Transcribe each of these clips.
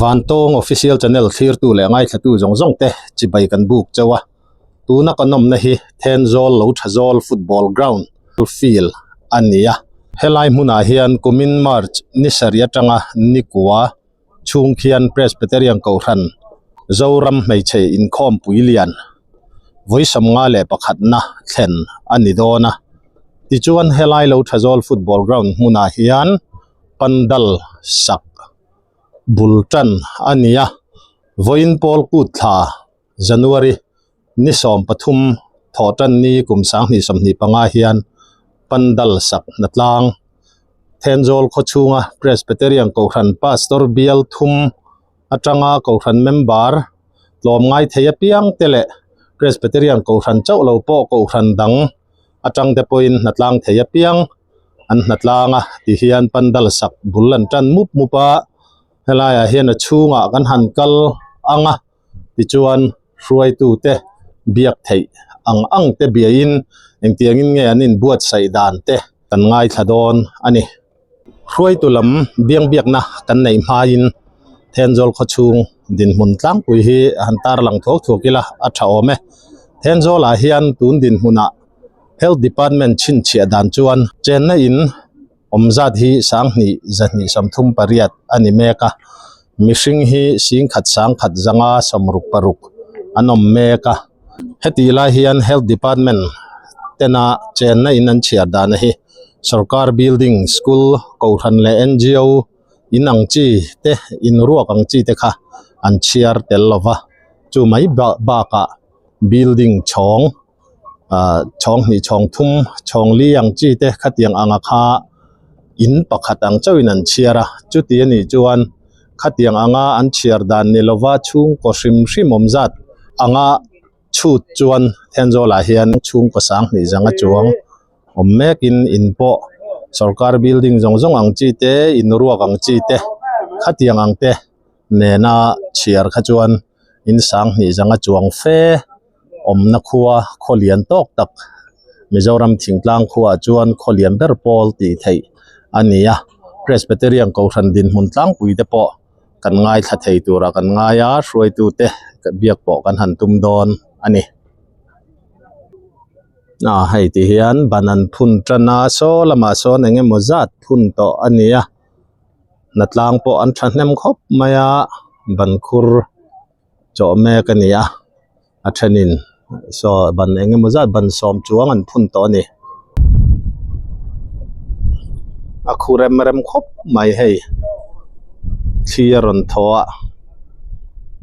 Vantawng Official Channel thlirtu leh ngaithlatu zawng zawng te chibai kan buk chauh a, tuna kan awmna hi Thenzawl Lo Thazawl Football Ground field a ni a. Helai hmunah hian kumin March ni sarih atanga ni kua chhung khian Presbyterian Kohhran Zoram hmeichhe inkhawmpui lian vawi 51na thlen a ni dawn a. Tichuan helai Lo Thazawl Football Ground hmunah hian pandal sak bul tan a ni a, vawiin pawl kut thla January ni 13 thawh tan ni kum 2025 hian pandal sak hnatlang Thenzawl khaw chhunga Presbyterian Kohhran Pastor bial thum atanga Kohhran member tlawm ngai thei apiang te leh Presbyterian Kohhran chauh lo pawh Kohhran dang atang te pawhin hnatlang thei apiang an hnatlang a ti hian pandal sak bul an tan mup mup a helaiah hian a chhungah kan han kal ang a tichuan hruaitu te biak theih ang ang te biahin engtiangin nge an inbuatsaih dan te kan ngaithla dawn a ni. Hruaitu lam biang biakna kan neih hmain Thenzawl khaw chhung dinhmun tlangpui hi han tarlang thuak thuak ila a tha awm e. Thenzawlah hian tun dinhmunah Health Department chhinchhiah dan chuan chenna in awm zat hi 2 238 a ni mek a, mihring hi 1 1 566 an awm mek a. Hetih lai hian Health Department tena chenna in an chhiar dana hi sorkar building, school, kohhran leh NGO in ang chi te, in ruak ang chi te kha an chhiar tel lo va, chu mai bakah building chhawng ah chhawng hnih chhawng thum chhawng li ang chi te khatiang anga kha in pakhat ang chauhin an chhiar a chuti a nih chuan khatiang anga an chhiar dan ni lova chhungkaw hrim hrim awm zat anga chhut chuan Thenzawl ah hian chhungkaw 20 zanga chuang awm mekin in pawh sorkar building zawng zawng ang chi te in ruak ang chi te khatiang ang te nena chhiar kha chuan in 20 zanga chuang fe awmna khua khaw lian tawk tak Mizoram thingtlang khuaah chuan khaw lian ber pawl tih theih a ni a Presbyterian Kohhran dinhmun tlangpui te pawh kan ngaithla thei tura kan ngai a hruaitu te biak pawh kan han tum dawn a ni. Ah hei ti hian ban an phun tan a saw lamah sawn eng emaw zat phun tawh a ni a hnatlang pawh an thahnem khawp mai a ban khur chawh mek a ni a a thenin saw ban eng emaw zat ban sawm chuang an phun tawh a ni a khu rem rem khawp mai hei thli a rawn thaw a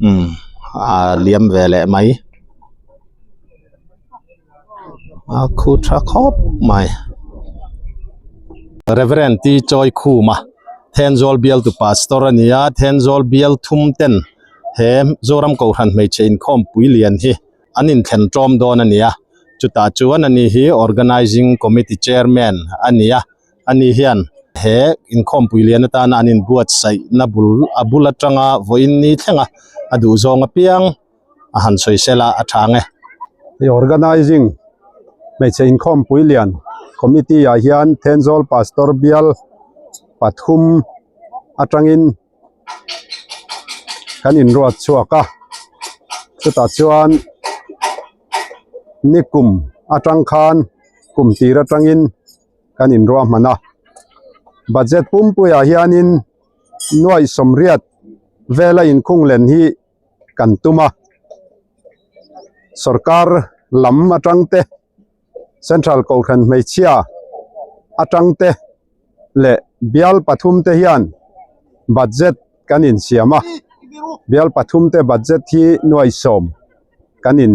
umm a liam ve leh mai a khu tha khawp mai Reverend T Chawikhuma Thenzawl bialtu pastor a ni a Thenzawl bial thum ten he Zoram Kohhran hmeichhe inkhawm pui lian hi an inthlen tlawm dawn a ni a chutah chuan ani hi Organising Committee Chairman a ni a ani hian he inkhawm pui lian atana an inbuatsaih na bul a bul atanga vawiin ni thlenga a duh zawng apiang a han sawi sel a a tha ang e. Hei Organising hmeichhe inkhawm pui lian committee ah hian Thenzawl Pastor bial pathum atangin kan inruat chhuak a chutah chuan nikum atang khan kum tir atangin kan inruah hman a budget pumpuiah hianin nuaih sawmriat vela inkhung len hi kan tum a sorkar lam atang te Central Kohhran hmeichhia atang te leh bial pathum te hian budget kan insiam a bial pathum te budget hi nuai sawm kan in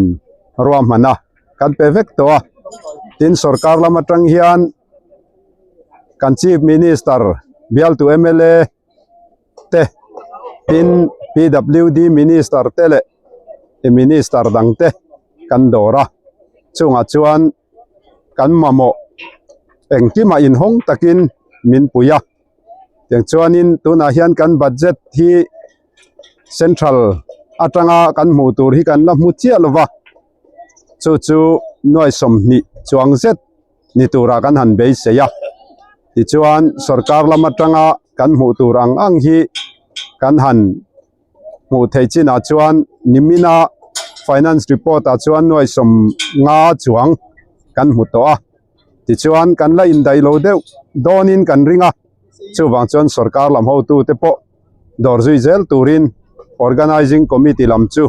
ruahman a kan pe vek tawh a tin sorkar lam atang hian kan chief minister bialtu mla te tin pwd minister te leh minister dang te kan dawr a chungah chuan kan mamawh engkimah inhawng takin min pui a tiang chuanin tunah hian kan budget hi central atanga kan hmuh tur hi kan la hmu chiah lo va chu chu nuai 20 chuang zet ni turah kan han beisei a tichuan sorkar lam atanga kan hmuh tur ang ang hi kan han. Hmuh theih chinah chuan nimina finance report ah chuan nuai 50 chuang kan hmu tawh a, tichuan kan la indaih lo deuh dawnin kan ring a, chuvang chuan sorkar lam hotute pawh dawr zui zel turin organizing committee lam chu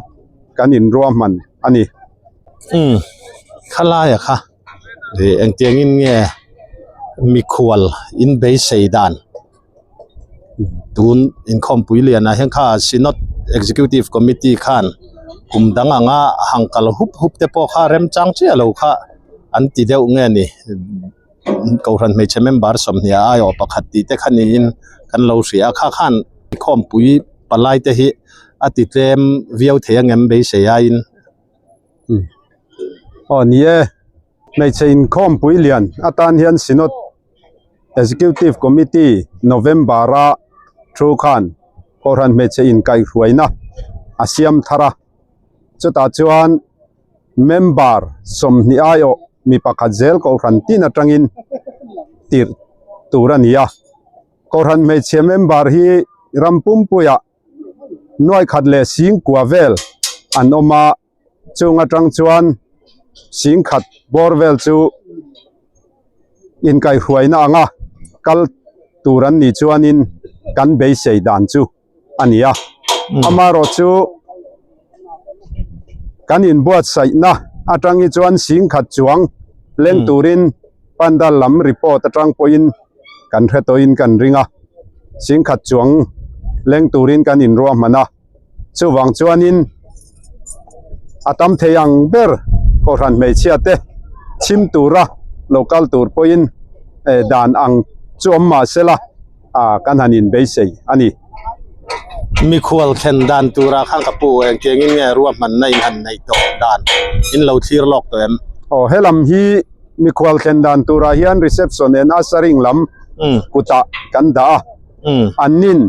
kan inruahman a ni. Umm khalaia kha ih engtiangin nge mikhual in beisei dan tun inkhawmpui lianah hian kha Synod Executive Committee khan kum dang anga hang kal hup hup te pawh kha remchang chiah lo kha an ti deuh nge ni Kohhran hmeichhe member 20 aiawh pakhat tih te kha niin kan lo hria a kha khan inkhawmpui palai te hi a ti tlem viau thei ang em beisei aiin. Aw ni e, hmeichhe inkhawmpui lian atan hian Synod Executive Committee November a thu khan Kohhran hmeichhe inkaihhruaina a siam thar a, chutah chuan member 20 aiawh mi pakhat zel Kohhran tin atangin tirh tur a ni a, Kohhran hmeichhe member hi ram pumpuiah nuai khat leh 10,000 vel an awm a, chung atang chuan 10,000 bawr vel chu inkaihhruaina anga kal tur an nih chuanin kan beisei dan chu a ni a. Amaherawh chu kan inbuatsaihna atang hi chuan 10,000 chuang leng turin pandal lam report atang pawhin kan hre tawhin kan ring a, 10,000 chuang leng turin kan inruahman a. Chuvang chuanin a tam thei ang ber Kohhran hmeichhia te chhim tura lo kal tur pawhin dan ang chu awm mah sela kan han inbeisei a ni. Mikhual thlen dan tura khan ka pu engtiangin nge ruahmanna in han neih tawh dan in lo thlir lawk tawh em? Aw helam hi mikhual thlen dan turah hian reception and ushering lam kutah kan dah a. Annin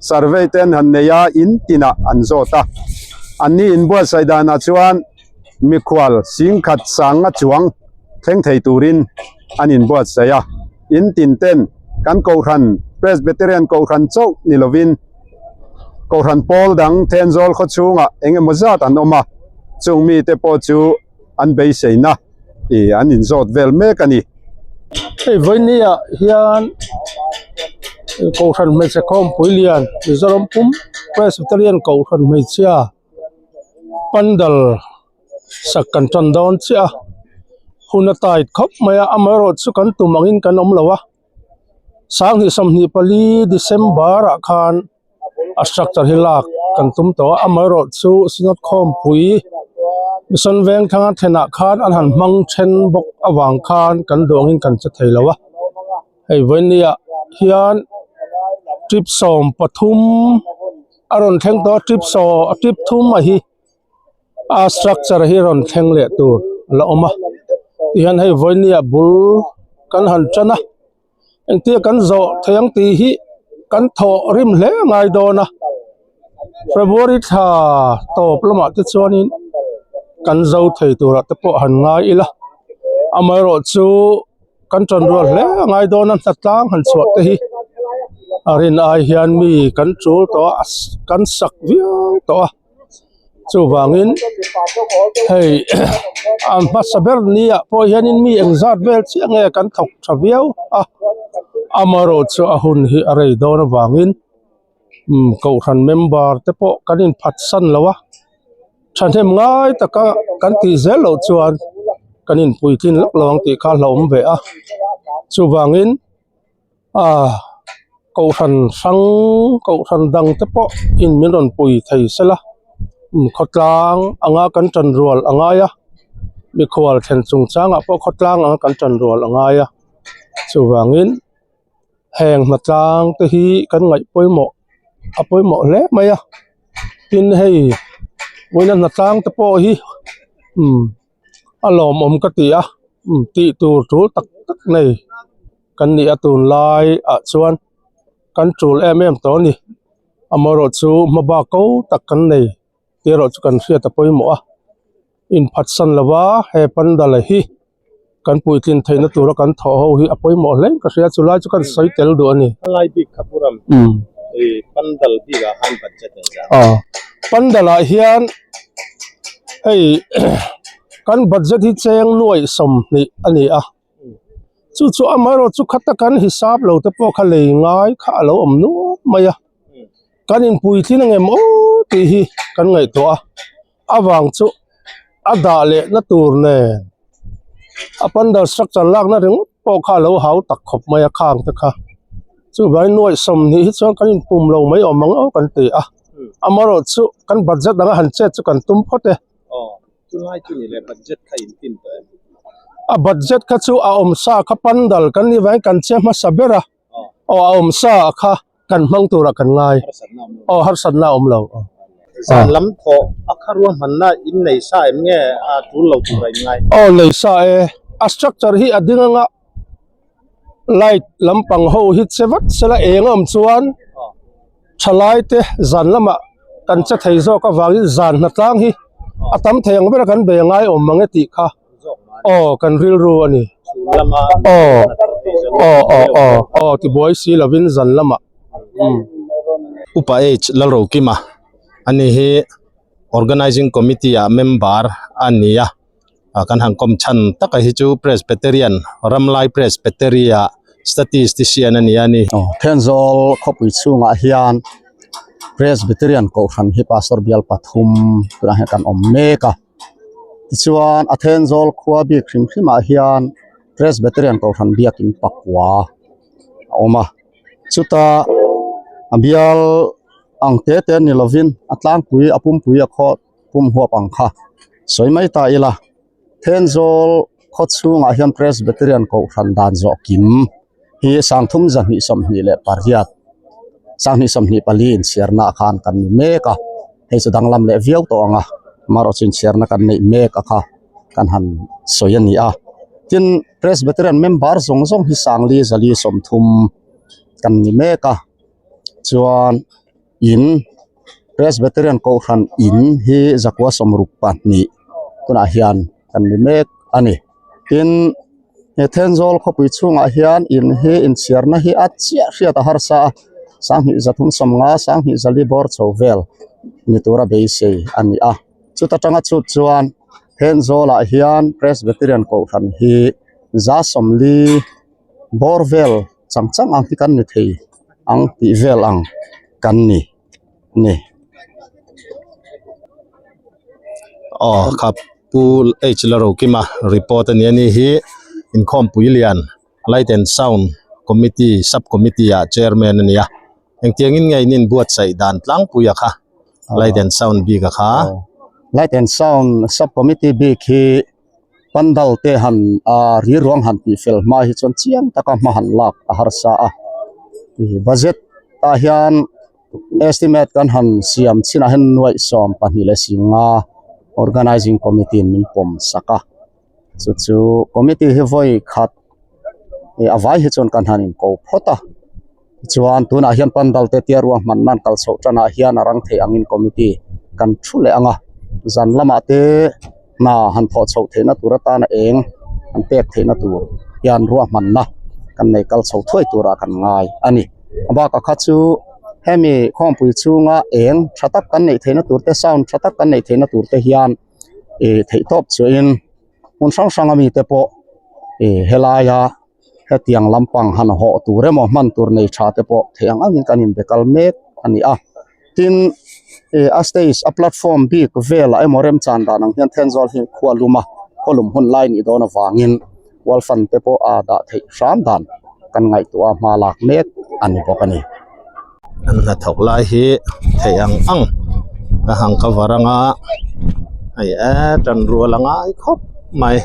survey te an han nei a, in tinah an zawt a. Anni inbuatsaih danah chuan mikhual 10,000 sanga chuang thleng thei turin an inbuatsaih a. In tin ten kan Kohhran Presbyterian Kohhran chauh ni lovin Kohhran pawl dang Thenzawl khaw chhungah eng emaw zat an awm a, chung mite pawh chu an beiseina ih an inzawt vel mek a ni. Hei vawinia hian Kohhran hmeichhe khawmpui lian Mizoram pum Presbyterian Kohhran hmeichhia pandal sak kan tan dawn chiah a hun a tight khawp mai a amaherawhchu chu kan tum angin kan awm lo a 2024 December ah khan. a structure hi lak kan tum tawh a amaherawhchu synod khawmpui mission veng thanga thlenah khan an han hmang then bawk avang khan kan duh angin kan che thei lo a hei vawinia hian trip 13 a rawn thleng tawh a trip saw trip thum a hi a structure hi rawn thleng leh tur a la awm a tihian hei vawinia bul kan han tan a. Engtia kan zawh thei ang tih hi kan thawh rim hle ngai dawn a, February thla tawp lamah te chuanin kan zo thei turah te pawh han ngai ila, amaherawh chu kan tan rual hle a ngai dawn a, hnatlang han chhuah te hi a rin ai hian mi kan tul tawh a, kan sak viau tawh a. Chuvangin hei a hmasa ber ni ah pawh hianin mi engzat vel chiah nge kan thawk tha viau a amaherawh chu a hun hi a rei dawn avangin umm kohhran member te pawh kan inphatsan lo a thahnem ngai taka kan tih zel loh chuan kan inpuitlin lawk lo ang tih kha a hlauhawm ve a chuvangin. Ah kohhran hrang kohhran dang te pawh in min rawn pui thei sela umm khawtlang anga kan tan rual a ngai a mikhual thlen chung changah pawh khawtlang anga kan tan rual a ngai a chuvangin heng hnatlang te hi kan ngaih pawimawh a pawimawh hle mai a tin hei vawiina hnatlang te pawh hi umm. A lawmawm ka ti a tih tur tul tak tak nei kan ni a tunlai ah chuan kan tul em em tawh a ni amaherawh chu hma bak ko tak kan nei tih erawh chu kan hriat a pawimawh a inphatsan lova he pandal hi kan puitlin theihna tura kan thawh ho hi a pawimawh hle in ka hria chulai chu kan sawi tel duh a ni. Pandal ah hian hei kan budget hi cheng nuaih 20 a ni a chu chu amaherawh chu khata kan hisap lo te pawh kha lei ngai kha a lo awm nuam mai a kan inpuitlin ang em aw tih hi kan ngaihtuah a avang chu a dah leh na tur nen a pandal structure lakna ringawt pawh kha a lo hau tak khawp mai a khang te kha chuvangin nuaih 20 hi chuan kan inpum lo mai awm ang aw kan ti a amaherawh chu kan budget anga han chet chu kan tum phawt e. A budget kha chu a awm sa kha pandal kan nih vangin kan che hmasa ber a aw a awm sa kha kan hmang turah kan ngai aw harsatna a awm lo. Zan lam thawh a kha ruahmanna in nei sa em nge a tul lo tura in ngai? Aw nei sa e, a structure hi a ding anga light lampang ho hi che vat sela eng a awm chuan thalai te zan lamah kan che thei zawk avangin zan hnatlang hi a tam thei ang bera kan bei ngai awm mang e tih kha aw kan rilru a ni aw aw aw aw aw tibuai si lovin zan lamah umm. Upa H Lalrokima ani hi Organizing Committee ah member a ni a. kan han kawm chhan taka hi chu Presbyterian Ramlai Presbytery ah statistician a ni a ni. Thenzawl khawpui chhungah hian Presbyterian kohhran hi Pastor bial pathum tunah hian kan awm mek a tichuan a Thenzawl khua bik hrim hrim ah hian Presbyterian kohhran biakin pakua a awm a chuta a bial ang te te ni lovin a tlangpui a pumpui a khaw pum huap ang kha sawi mai ta ila Thenzawl khaw chhungah hian Presbyterian kohhran dan zawh kim hi 30 228 32 24 inchhiarna ah khan kan ni mek a hei chu danglam leh viau tawh ang a amaherawhchu inchhiarna kan neih mek a kha kan han sawi a ni a tin Presbyterian member zawng zawng hi 4 430 kan ni mek a chuan in Presbyterian Kohhran in hi zakua 62 tunah hian kan ni mek a ni tin he Thenzawl khawpui chhungah hian in hi inchhiarna hi a chiah hriat a harsa a 2350 2400 bawr chho vel ni tura beisei a ni a chuta tanga chhut chuan Thenzawlah hian Presbyterian Kohhran hi 140 bawr vel chang chang ang hi kan ni thei ang tih vel ang kan ni ni. Aw kha Pu H Larokima report a ni a ni hi inkhawmpui lian light and sound committee sub committee ah chairman a ni a engtiangin nge in inbuatsaih dan tlangpui a kha light and sound bik a kha. Light and sound sub committee bik hi Pandal te han ah ri ruang han tih fel hma hi chuan chiang taka hma han lak a harsa a budget ah hian estimate kan han siam chinah hian nuaih 25 organizing committee in min pawm sak a chu chu committee hi vawi khat ih a vai hi chuan kan han in ko phawt a. Chuan tunah hian pandal te tia ruahman nan kal chhoh tanah hian a rang theih angin committee kan thu leh ang a zan lamah te hna han thawh chhoh theihna tur atana eng an pek theihna tur hian ruahmanna kan nei kal chho thuai turah kan ngai a ni a bakah kha chu hemi khawmpui chhunga eng tha tak kan neih theihna tur te sound tha tak kan neih theihna tur te hian ih theihtawp chuahin hmun hrang hrang ami te pawh ih helaia. hetiang lampang han hawh tur emaw hman tur nei tha te pawh theih ang angin kan inbe kal mek a ni a tin ih a stage a platform bik velah emaw remchan dan ang hian Thenzawl hi khua lum a khaw lum hun lai nih dawn avangin wall fan te pawh a dah theih hram dan kan ngaihtuah a hma lak mek a ni bawk a ni. An hnathawk lai hi theih ang ang a hang cover anga hei e tan rual a ngai khawp mai.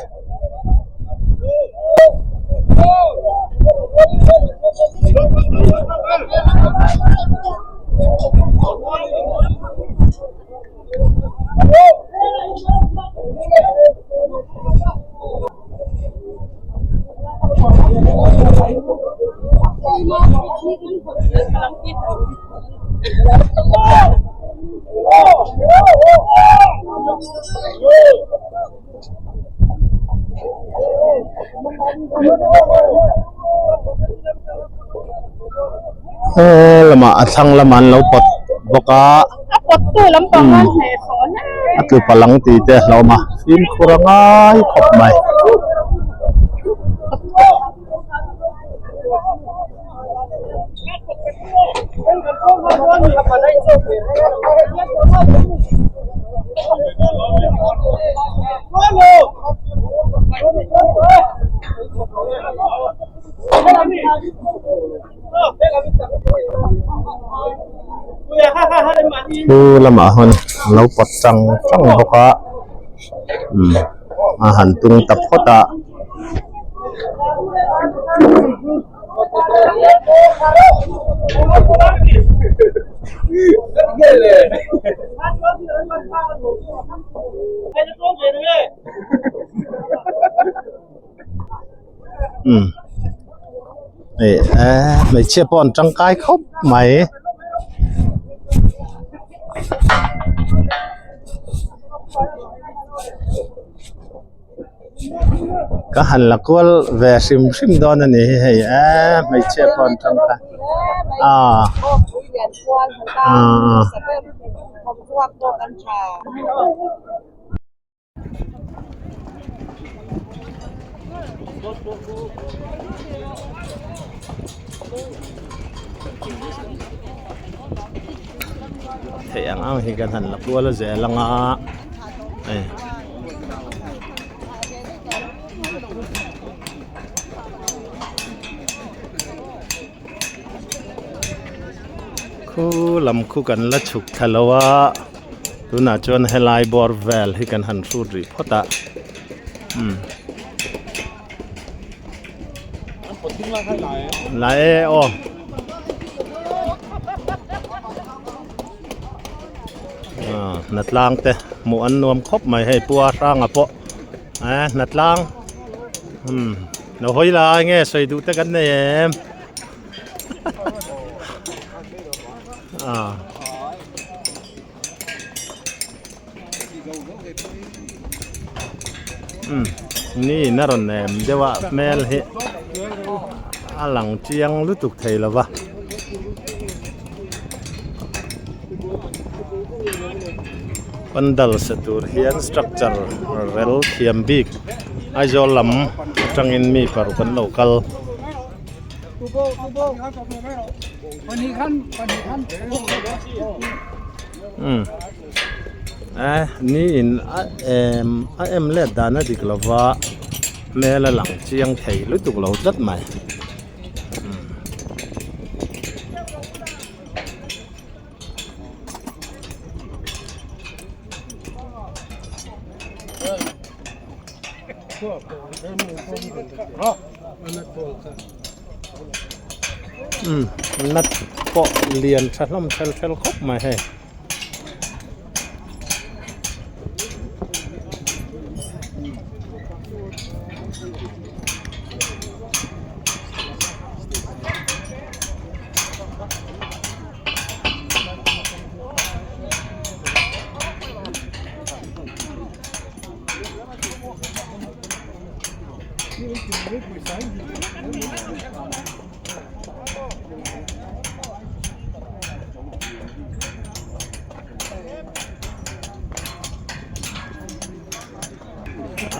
He lamah a thlang lamah an lo pawt bawk a. A tlu palang tih te a hlauhawm a fimkhur a ngai khawp mai. Chu lamah hawn an lo pawt chang chang bawk a umm a han tung ta phawt a. Umm hei eee hmeichhia pawh an tangkai khawp mai. Ka han la kual ve hrim hrim dawn a ni hi hei eee hmeichhia pawh an tangkai aaa aaa. Theih ang ang hi kan han la kual a zel ang a hei. Khu lam khu kan la chhuk thla lo a tunah chuan helai bawr vel hi kan han hrut rih phawt a umm la e aw ah hnatlang te hmuh an nuam khawp mai hei pua hranga pawh eh hnatlang umm lo hawi lai nge sawi duh te kan nei em. Umm ni in a rawn em deuh a hmel hi a lang chiang lutuk thei lo va. Pandal sa tur hian structure rel thiam bik Aizawl lam atangin mi paruk an lo kal. Umm eh ni in a em a em let dan a dik lova hmel a lang chiang thei lutuk lo tlat mai. Umm nut pawh lian tha hlawm ṭhel ṭhel khawp mai hei.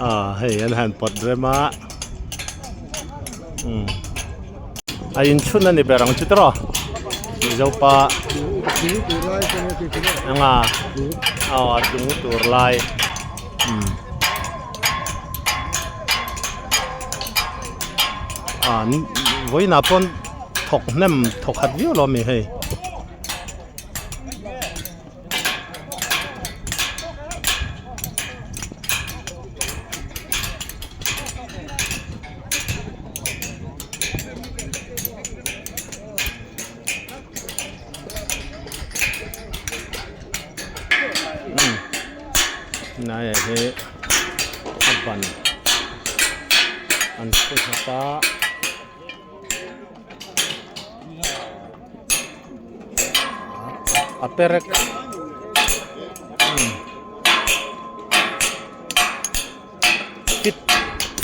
Ah hei an han pawt rem a umm a inchhun a ni ber ang chu tawh mizopa anga aw a tlung tur lai umm ah vawiinah pawn thawk hnem thawk khat viau lo ami hei. Nai ah hi a ban an thu nghat a. A perek fit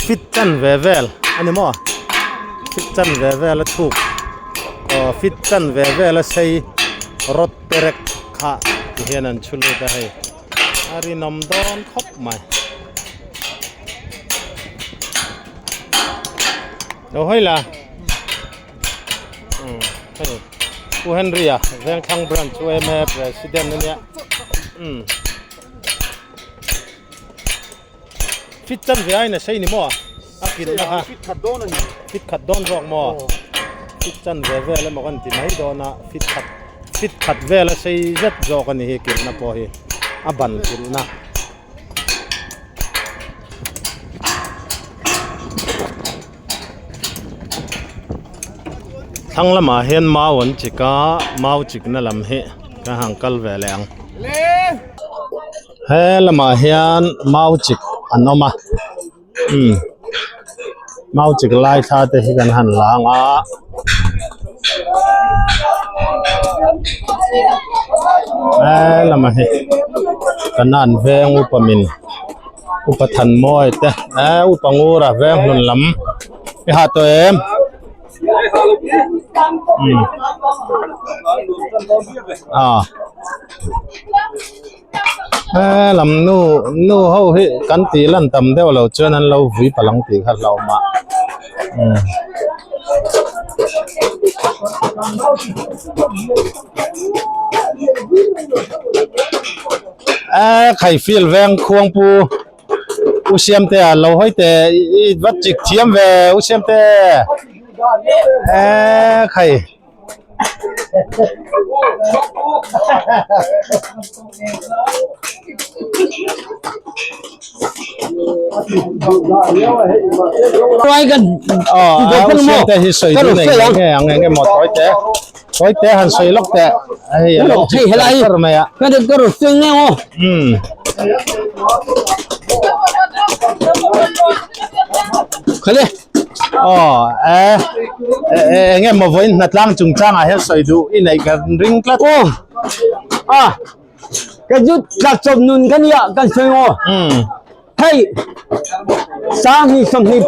fit chan ve vel a ni maw fit chan ve vel a chhuk aw fit chan ve vel a sei rod perek kha. Ti hian an chhu lut a hei a rinawm dawn khawp mai. Lo hawi la umm hei Pu Henry a Vengthlang branch yma president a nia umm fit chan ve ain a sei ni maw a kilhna kha fit khat dawn a ni fit khat dawn zawk maw fit chan ve vel emaw kan ti mai dawn a fit khat fit khat vel a sei zet zawk a ni hi kilhna pawh hi a ban kilhna. Thlang lamah hian mau an chik a mau chikna lam hi ka han kal ve leh ang he lamah hian mau chik an awm a umm mau chik lai thla te hi kan han lang a. He lamah hi kanan veng upa min upa Thanmawia te eh upa Ngura veng hlun lam i ha tawh em umm ah he lam nu nu ho hi kan tih lan tam deuh lo chuan an lo vui palang tih kha hlauhawm a umm. Eee khai field veng khuang pu u siamte a lo hawi teh i va chik thiam ve u siamte eee khai. Aw u siamte hi sawi duh nei nge ang eng emaw tawi teh. Tawi te han sawi lawk teh hei a lo chik ber ber mai a. Umm. Aw e eng emaw vawiin hnatlang chungchangah hian sawi duh i neih kan ring tlat. Aw a ka zu tlachawp nun ka nia kan sawi ngaw. Umm. Hei 2025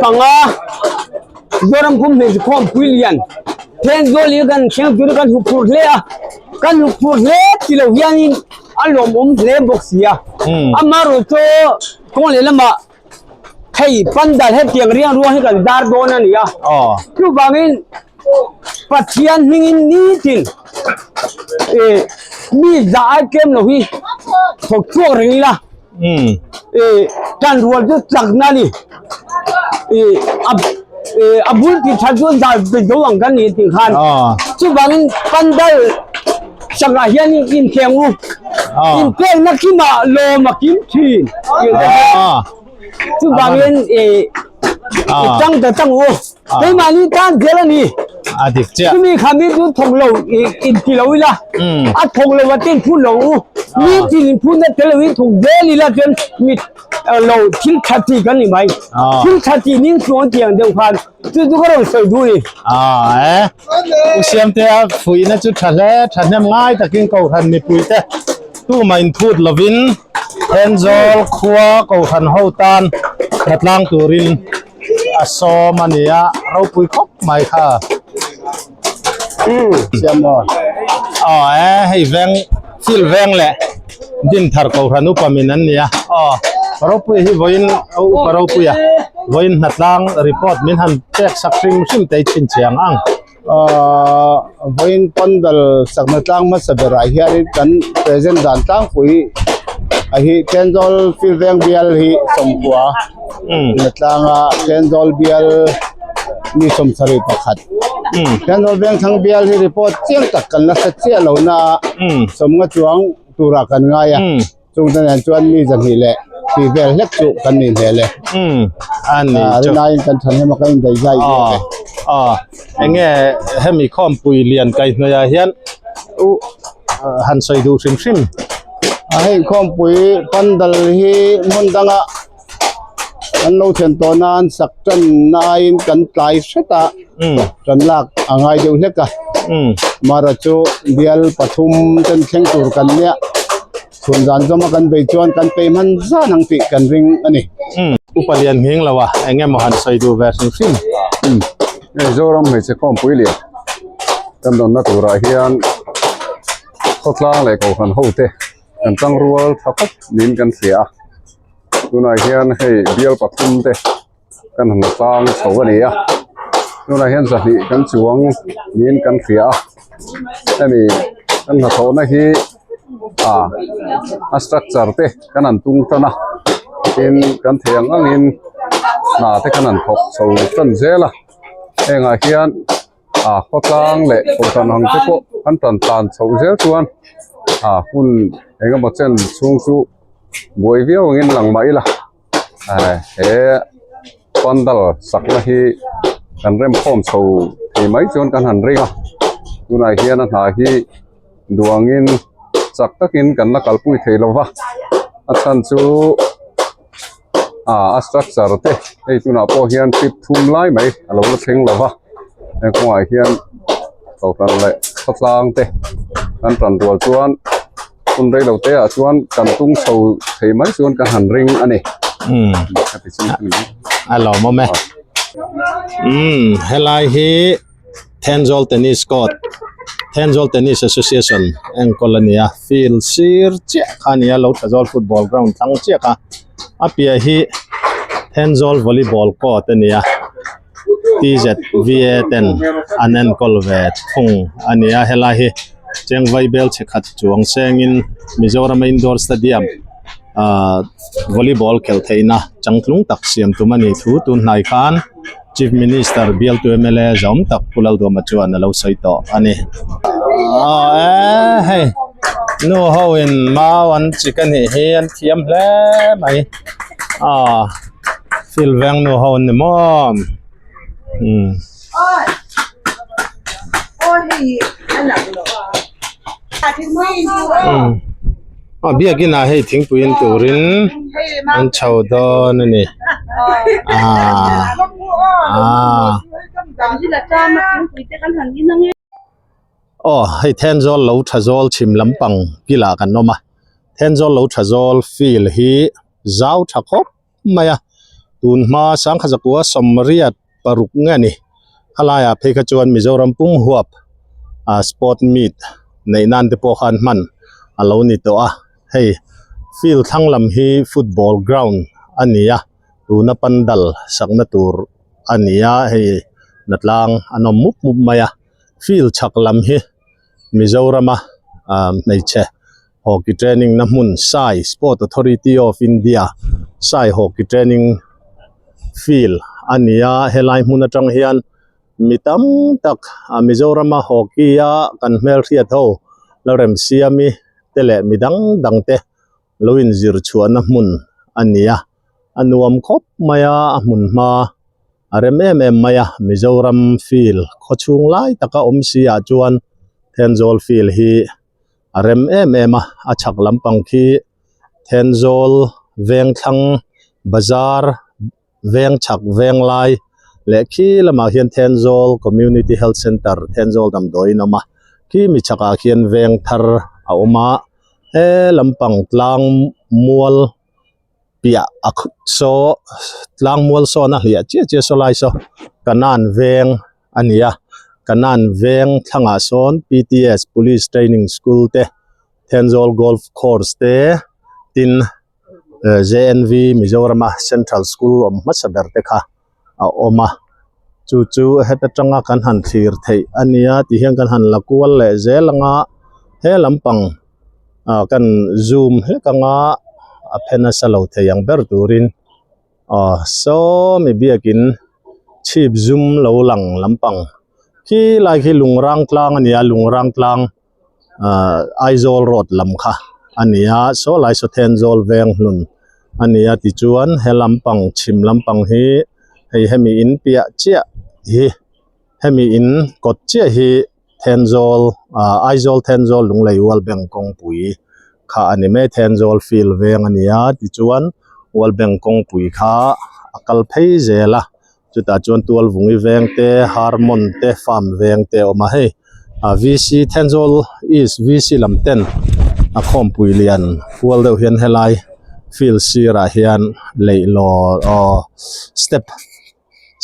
Zoram pum hmeichhe khawmpui lian Thenzawl hi kan thleng tur kan hmu phur hle a, kan hmu phur hle ti lo hianin a lawmawm hle bawk si a. Amaherawh chu kawng leh lamah hei pandal hetiang riang ruang hi kan dar dawn a ni a, chuvangin Pathian hmingin nitin mi zah ai tlem lo hi thawk chhuak reng ila. Tan rual chu chakna a ni. A bul tih that chu zar pe zo ang kan ni tih khan. Chuvangin pandal chakah hian inkheng u. Inpekna kimah lawm a kim thin. Chuvangin tang ta tang u. Keimahni tan zel a ni. A dik chiah. Chumi kha mi chu thawk lo in ti lo ila. A thawk lo a ten phun lo u. Mi tin in phun na tel lo in thawk zel ila chuan mi lo thil tha ti kan ni mai. Thil tha ti ning chuang tiang deuh khan chu chu ka rawn sawi duh ni. A e. U Siamtea fuihna chu tha hle tha hnem ngai takin Kohhran mipui te tumah in phut lovin Thenzawl khua Kohhran ho tan hlatlang turin a sawm a ni a ropui khawp mai kha aw e hei veng field veng leh Dinthar Kohhran upa min an ni a aw ropui hi vawiin upa ropui a vawiin hnatlang report min han pek sak hrim hrim te chhinchhiang ang. Ahh vawiin pandal sakna tlang hmasa berah hianin kan present dan tlangpui a hi Thenzawl field veng bial hi sawmkua na tlanga Thenzawl bial mi sawmsarih pakhat Thenzawl vengthlang bial hi report chiang tak kan la hre chiah lo na a sawmnga chuang turah kan ngai a. Chung te nen chuan mi zahnih leh tih vel hlek chu kan nih hmel e. Umm a ni chu. Rinaiin kan than hem a kan indaih zai zawk e. Aw enge hemi khawmpui lian kaihhnawih ah hian u han sawi duh hrim hrim. A hei khawmpui pandal hi hmun danga kan lo thlen tawh nan sak tan na aiin kan tlai hret a tan lak a ngai deuh hlek a mara chu bial pathum ten thleng tur kan nia chhun zan zawma kan bei chuan kan peih hman zan ang tih kan ring a ni. Upa lian nghing lo a eng emaw han sawi duh ve hrim hrim. Hei Zoram hmeichhe khawmpui lian kan dawnna turah hian khawtlang leh kohhran ho te. Kan tangrual tha khawp niin kan hria a tunah hian hei bial pathum te kan han la tlang chho a ni a tunah hian zahnih kan chuang niin kan hria a hemi kan hnathawhna hi ah a structure te kan han tung tan a tin kan theih ang angin hna te kan han thawk chho tan zel a hengah hian ah khawtlang leh kohhran ang te pawh an tan tlan chhoh zel chuan ah hun eng emaw chen chhung chu buai viau angin lang mah ila eh he pandal sakna hi kan rem khawm chho thei mai chuan kan han ring a tunah hian a hna hi duangin chak takin kan la kalpui thei lo va a chhan chu ah a structure te hei tunah pawh hian trip thum lai mai a lo la thleng lo va heng kawngah hian kohhran leh khawtlang te kan tan rual chuan hun rei lo te ah chuan kan tung chho thei mai chuan ka han ring a ni umm a lawmawm e umm helai hi Thenzawl Tennis Court Thenzawl Tennis Association enkawl a ni a field sir chiah kha a ni a lo tha zawl football ground thlang chiah kha a piah hi Thenzawl volleyball court a ni a T_Z_V_A ten an enkawl ve thung a ni a helai hi chengvai bel che khat chuang sengin Mizoram indoor stadium ahh volleyball khelh theihna changtlung tak siam tum a nih thu tun hnai khan. Chief Minister bialtu mla zawm tak Pu Lalduama chuan a lo sawi tawh a ni. Aw e hei nu ho in mau an chik a nih hi an thiam hle mai aw field veng nu ho an ni maw umm. Aw biakin ah hei thingpui in turin an chho dawn a ni ah ah aw hei Thenzawl lo tha zawl chhim lampang kilah kan awm a Thenzawl lo tha zawl field hi zau tha khawp mai a tun hma sangkha zakua sawmriat paruk nge a ni khalaiah phei kha chuan Mizoram pum huap ah sport meet neih nan te pawh khan hman a lo ni tawh a hei field thlang lam hi football ground a ni a tuna pandal sakna tur a ni a hei natlang an awm mup mup mai a field chhak lam hi Mizorama ah hmeichhe hockey training na hmun sai sport authority of India sai hockey training field a ni a helai hmun atang hian mi tam tak a Mizorama hockey a kan hmelhriat ho la remsiami te leh mi dang dang te lo inzir chhuahna hmun a ni a a nuam khawp mai a a hmun hma a rem em em mai a Mizoram field khawchhung lai taka awm si ah chuan Thenzawl field hi a rem em em a a chhak lampang khi Thenzawl Vengthlang bazar veng chhak veng lai leh khi lamah hian Thenzawl Community Health Centre Thenzawl damdawiin a awm a khi mi chhakah khian veng thar a awm a he lampang tlang mual piah a saw tlang mual sawn a hliah chiah chiah saw lai saw kanan veng a ni a kanan veng thlangah sawn P_T_S Police Training School te Thenzawl Golf Course te tin J_N_V Mizorama Central School awm hmasa ber te kha a awm a chu chu heta tanga kan han thlir theih a nia ti hian kan han la kual leh zel anga he lampang ah kan zoom hlek anga a phe nasa lo thei ang ber turin aw saw mi biakin chhip zum lo lang lampang khi lai khi lungrang tlang a ni a lungrang tlang ah Aizawl road lam kha a ni a saw lai saw Thenzawl veng hlun a ni a tichuan he lampang chhim lampang hi hei hemi in piah chiah hi hemi in kawt chiah hi Thenzawl ah Aizawl Thenzawl Lunglei World Bank kawngpui kha a ni mai Thenzawl field veng a ni a tichuan World Bank kawngpui kha a kal phei zel a chutah chuan Tualvungi veng te Harmon te farm veng te a awm a hei ah V_C Thenzawl East V_C lam ten a khawmpui lian kual deuh hian helai field sirah hian leihlaw aw step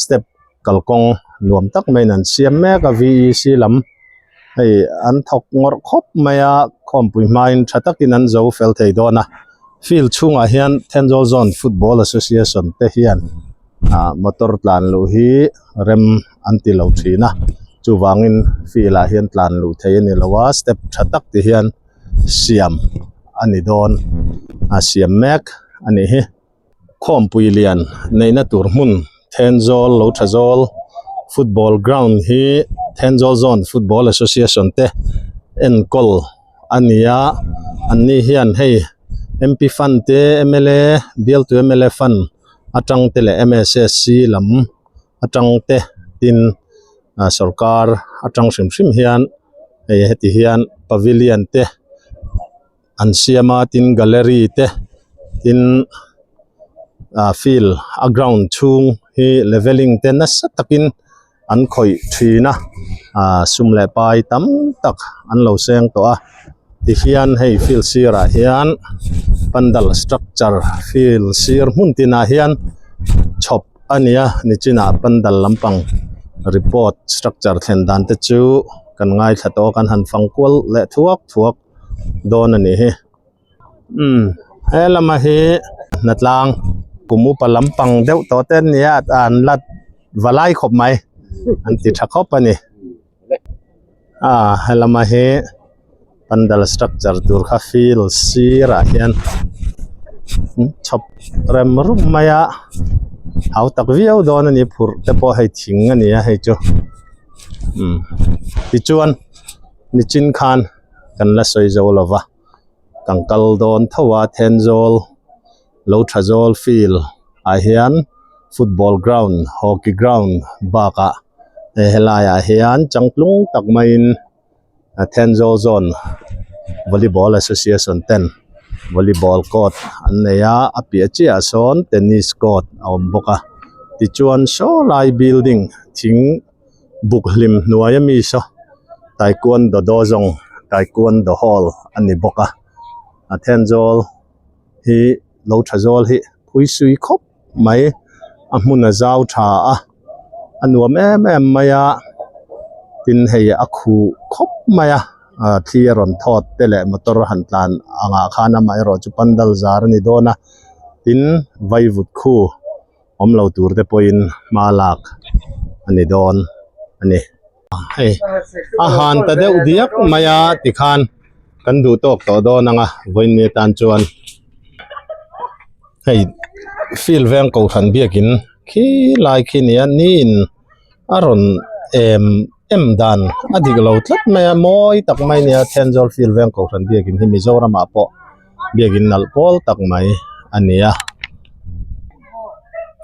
step kalkawng nuam tak maiin an siam mek a V_E_C lam. Hei an thawk ngawrh khawp mai a khawmpui hmain tha takin an zo fel thei dawn a field chhungah hian Thenzawl Zone Football Association te hian ah motor tlan luh hi rem an ti lo thin a chuvangin field ah hian tlan luh theih a ni lo a step tha tak ti hian siam a ni dawn a siam mek a nih hi. Khawmpui lian neihna tur hmun Thenzawl lo tha zawl football ground hi Thenzawl Zone Football Association te enkawl a ni a an ni hian hei M_P fund te M_L_A bialtu M_L_A fund atang te leh M_S_S_C lam atang te tin ah sawrkar atang hrim hrim hian hei heti hian pavilion te. an siam a tin gallery te tin ah field a ground chhung hi leveling te nasa takin an khawih thin a ah sum leh pai tam tak an lo seng tawh a tihian hei field sirah hian pandal structure field sir hmun tinah hian chhawp a ni a nichinah pandal lampang report structure thlen dan te chu kan ngaithla tawh a kan han fang kual leh thuak thuak. dawn a nih hi umm he lama hi hnatlang kum upa lampang deuh tawh te an ni a an la va lai khawp mai an ti tha khawp a ni ah he lama hi pandal structure tur kha field sirah hian chhawp rem rum mai a hau tak viau dawn a ni phurh te pawh hei thing a ni a hei chu umm tichuan. Nichin khan kan la sawi zo lo va kan kal dawn tho a Thenzawl lo tha zawl field ah hian football ground hockey ground bakah hei helaiah hian changtlung tak maiin Thenzawl zone volleyball association ten volleyball court an nei a a piah chiahah sawn tennis court a awm bawk a tichuan saw lai building thing. Buk hlim hnuai ami saw taekwondo dawzawng taekwondo hall a ni bawk a a thenzawl hi lo tha zawl hi phui sui khawp mai a hmun a zau tha a a nuam em em mai a tin hei a khuh khawp mai a ah thli a rawn thawt te leh motor han tlan angah khan amaherawh chu pandal zar a ni dawn a tin vaivut khu. awm lo tur te pawhin hma lak a ni dawn a ni. Hei a han ta deuh diak mai a tikhan kan duh tawk tawh dawn ang a vawiin atan chuan hei field veng kohhran biakin khi lai khi nia niin a rawn em em dan a dik lo tlat mai a mawi tak mai nia Thenzawl field veng kohhran biakin hi Mizoramah pawh biakin nalh pawl tak mai a ni a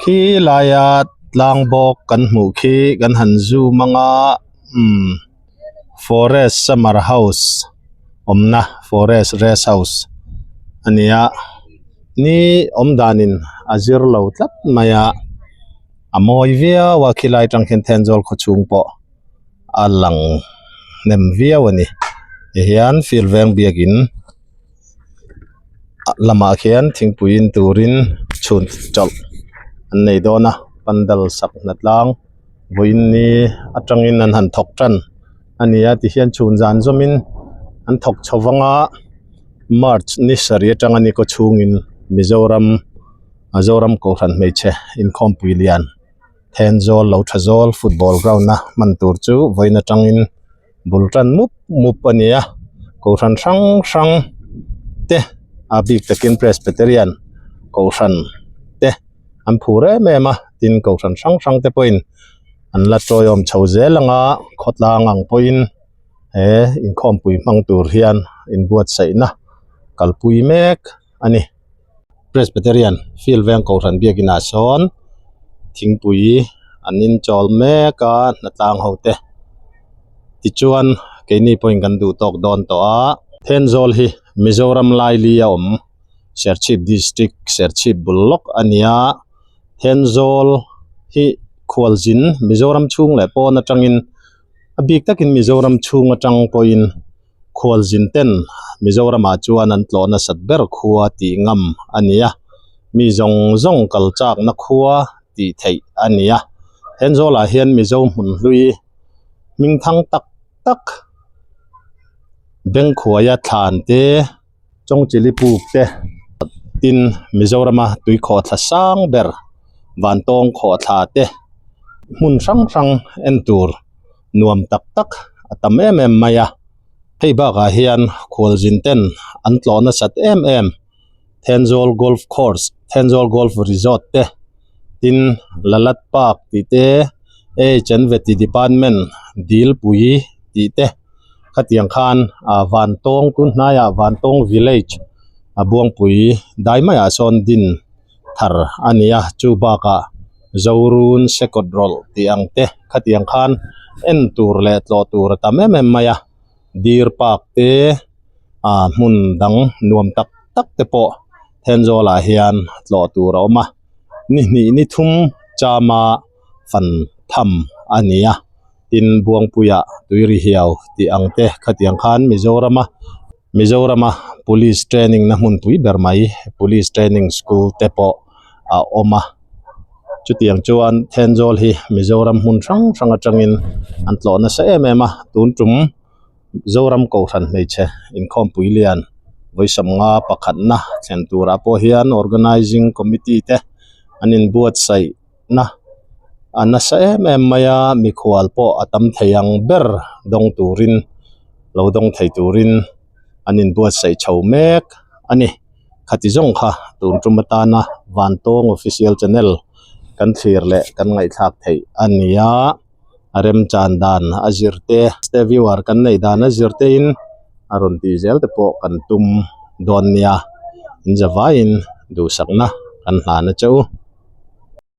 khi laia tlang bawk kan hmuh khi kan han zoom ang a umm forest summer house awmna forest rest house a ni a ni awm danin a zir lo tlat mai a. A mawi viau a khilai atang khian Thenzawl khaw chhung pawh a lang hnem viau a ni tihian field veng biakin lamah khian thingpui in turin chhun chawlh an nei dawn a pandal sak hna tlang vawiin ni atangin an han thawk tan a ni a tihian chhun zan zawmin an thawk chho vang a march ni sarih atanga ni kaw chhungin Mizoram. A Zoram Kohhran hmeichhe inkhawmpui lian Thenzawl lo tha zawl football ground a hman tur chu vawiin atangin bul tan mup mup a ni a Kohhran hrang hrang te a bik takin Presbyterian Kohhran te an phur em em a tin Kohhran hrang hrang te pawhin an la tawiawm chho zel anga khawtlang ang pawhin he inkhawmpui hmang tur hian inbuatsaihna kalpui mek a ni. Presbyterian field veng kohhran biakin ah sawn thingpui an inchawl mek a hnatlang ho te tichuan keini pawhin kan duh tawk dawn tawh a Thenzawl hi Mizoram laili a awm Serchhip district Serchhip bul lawk a ni a Thenzawl hi khualzin Mizoram chhung leh pawn atangin a bik takin Mizoram chhung atang pawhin. Khualzin ten Mizoramah chuan an tlawh nasat ber khua tih ngam a ni a, mi zawng zawng kal chakna khua tih theih a ni a. Thenzawl ah hian Mizo hmun hlui hming thang tak tak. Bengkhuaia thlan te Chawngchili puk te tin Mizorama tui khawhthla sang ber Vantawng khawhthla te hmun hrang hrang en tur nuam tak tak a tam em em mai a hei bakah hian khualzin ten an tlawh nasat em em. Thenzawl Golf Course, Thenzawl Golf Resort te, tin Lalat Park tih te, H&Vety Department Dilpui tih te khatiang khan ah Vantawng tun hnaiah Vantawng Village a Buangpui dai maiah sawn din thar a ni a, chu bakah Zorun Sekawt rawlh tih ang te khatiang khan en tur leh tlawh tur a tam em em mai a. Deer park te ah hmun dang nuam tak tak te pawh Thenzawl ah hian tlawh tur a awm a ni hnih ni thum chama fan tham a ni a tin Buangpuia tui ri hiau tih ang te khatiang khan Mizorama Mizorama police training na hmunpui ber mai police training school te pawh a awm a chutiang chuan Thenzawl hi Mizoram hmun hrang hrang atangin an tlawh nasa em em a tun tum Zoram Kohhran hmeichhe inkhawmpui lian vawisam nga pakhatna thlen turah pawh hian organising committee te an inbuatsaih na a nasa em em mai a mikhual pawh a tam thei ang ber dawng turin lo dawng thei turin an inbuatsaih chho mek a ni. Khati zawng kha tun tum atana Vantawng Official Channel kan thlir leh kan ngaihthlak theih a ni a, a remchan dan a zir te, viewer kan neih dan a zir te in a rawn tih zel te pawh kan tum dawn nia, in zavaiin duhsakna kan hlan a che u.